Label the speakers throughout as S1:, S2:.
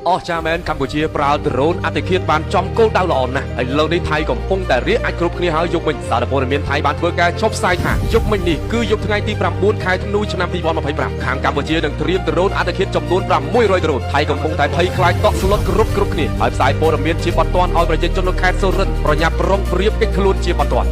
S1: អស្ចារ្យមែនកម្ពុជាប្រើដ្រូនអតិឃាតបានចំគោលដៅល្អណាស់ឥឡូវនេះថៃកំពុងតែរាកអាចគ្រប់គ្នាហើយយប់មិញសារព័ត៌មានថៃបានធ្វើការចុះផ្សាយថាយប់មិញនេះគឺយប់ថ្ងៃទី9ខែធ្នូឆ្នាំ2025ខាងកម្ពុជានឹងត្រៀមដ្រូនអតិឃាតចំនួន600ដ្រូនថៃកំពុងតែភ័យខ្លាចតក់ស្លុតគ្រប់គ្រប់គ្នាហើយផ្សាយព័ត៌មានជាបន្ទាន់ឲ្យប្រជាជននៅខេត្តសុរិន្ទប្រញាប់ប្រុងប្រៀបគេចខ្លួនជាបន្ទាន់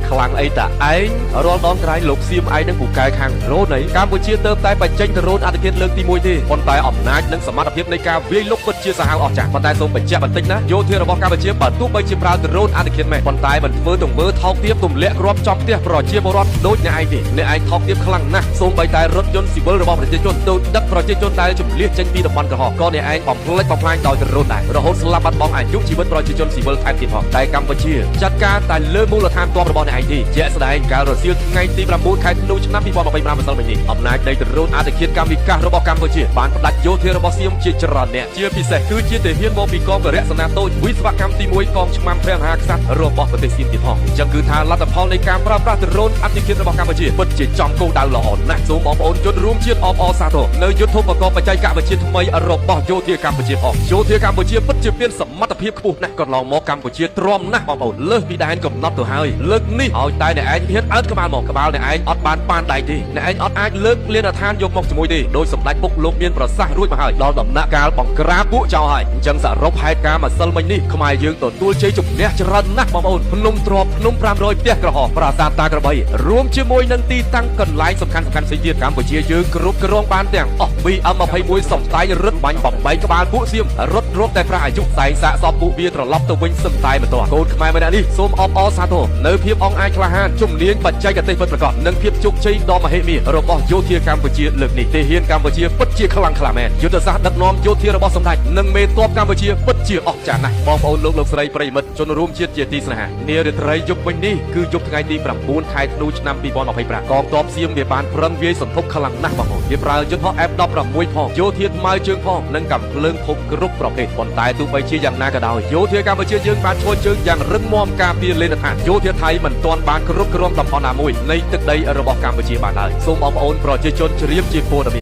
S1: ខ្លាំងអីតាឯងរាល់ដងក្រែងលោកសៀមឯងនឹងពូកែខាងដ្រូនអីកម្ពុជាទៅតែបញ្ចេញដ្រូនអតិឃាតលើកទី1ទេប៉ុន្តែអំណាចនិងសមត្ថភាពនៃការវាយលុកពិតជាសាហាវអស្ចារ្យប៉ុន្តែសូមបញ្ជាក់បន្តិចណាយោធារបស់កម្ពុជាបើទោះបីជាប្រើដ្រូនអតិឃាតមែនប៉ុន្តែមិនធ្វើទង្វើថោកទាបទម្លាក់គ្រាប់ចំផ្ទះប្រជាពលរដ្ឋដូចអ្នកឯងទេអ្នកឯងថោកទាបខ្លាំងណាស់សូម្បីតែរថយន្តស៊ីវិលរបស់ប្រជាជនទៅដឹកប្រជាជនដែលជំលះចេញពីតំបន់ក្រហមក៏អ្នកឯងបំផ្លិចបំផ្លាញដោយដ្រូនដែររហូតស្លាប់បាត់បង់អាយុជីវិតប្រជាជនស៊ីវិលថែមទៀតផងតែកម្ពុជាចាត់ការតែលើមូលដ្ឋានទ័ពរបស់អ្នកឯងទេជាក់ស្ដែងកាលរសៀលថ្ងៃទី9ខែធ្នូឆ្នាំ2025ម្សិលមិញនេះអំណាចនៃដ្រូនអតិឃាតកាមីកាសរបស់កម្ពុជាបានផ្ដាច់យោធារបស់សៀមជាច្រើនអ្នកជាពិសេសគឺជាទាហានមកពីកងវរៈសេនាតូចវិស្វកម្មទី1កងឆ្មាំព្រះមហាក្សត្ររបស់ប្រទេសសៀមទៀតផងអញ្ចឹងគឺថាលទ្ធផលនៃការប្រើប្រាស់ដ្រូនអតិឃាតរបស់កម្ពុជាពិតជាចំគោលដៅល្អណាស់សូមបងប្អូនជនរួមជាតិអបអរសាទរនៅយុទ្ធភករបច្ចេកវិទ្យាថ្មីរបស់យោធាកម្ពុជាផងយោធាកម្ពុជាពិតជាមានសមត្ថភាពខ្ពស់ណាស់កន្លងមកកម្ពុជាទ្រាំណាស់បងប្អូនលើសពីដែនកំណត់ទៅហើយលើកនេះឲ្យតែអ្នកឯងហ៊ានអើតក្បាលមកក្បាលអ្នកឯងអត់បានប៉ានដៃទេអ្នកឯងអត់អាចលើកលានឋានយកមកជាមួយទេដោយសម្ដេចពុកលោកមានប្រសាសន៍រួចមកហើយដល់ដំណាក់កាលបង្ក្រាបពួកចោលហើយអញ្ចឹងសរុបហេតុការណ៍ម្សិលមិញនេះខ្មែរយើងទទួលជ័យជំនះច្រើនណាស់បងប្អូនភ្នំទ្របភ្នំ500ផ្ទះក្រហមប្រាសាទតាក្របីរួមជាមួយនឹងទីតាំងកន្លែងសំខាន់សំខាន់ផ្សេងទៀតកម្ពុជាយើងគ្រប់គ្រងបានទាំងអស់ BM21 សំដែងរឹតបាញ់បំបីក្បាលពួកសៀមរត់រត់តែប្រាក់អាយុសែងសាកសពពួកវាត្រឡប់ទៅវិញសឹងតែមិនទាន់កូនខ្មែរម្នាក់នេះសូមអបអរសាទរនៅភាពអង្អាចក្លាហានជំនាញបច្ចេកទេសពិតប្រាកដនិងភាពជោគជ័យដ៏មហិមារបស់យោធាកម្ពុជាលើកនេះទាហានកម្ពុជាពិតជាខ្លាំងក្លាមែនយុទ្ធសាស្ត្រដឹកនាំយោធារបស់សម្ដេចនិងមេទ័ពកម្ពុជាពិតជាអស្ចារ្យណាស់បងប្អូនលោកលោកស្រីប្រិយមិត្តជនរួមជាតិជាទីស្នេហានារាត្រីយប់វិញនេះគឺយប់ថ្ងៃទី9ខែធ្នូឆ្នាំ2025កងទ័ពសៀមវាបានប្រឹងវាយសន្ធប់ខ្លាំងណាស់បងប្អូនវាប្រើយន្តហោះ F16 ផងយោធាថ្មើរជើងផងនិងកាំភ្លើងធំគ្រប់ប្រភេទប៉ុន្តែទោះបីជាយ៉ាងណាក៏ដោយយោធាកម្ពុជាយើងបានឈរជើងយ៉ាងរឹងមាំការពារលេនដ្ឋានយោធាថៃមិនទាន់បានគ្រប់គ្រងតំបន់ណាមួយនៃទឹកដីរបស់កម្ពុជាបានឡើយសូមបងប្អូនប្រជាជនជ្រាបជាព័ត៌មាន។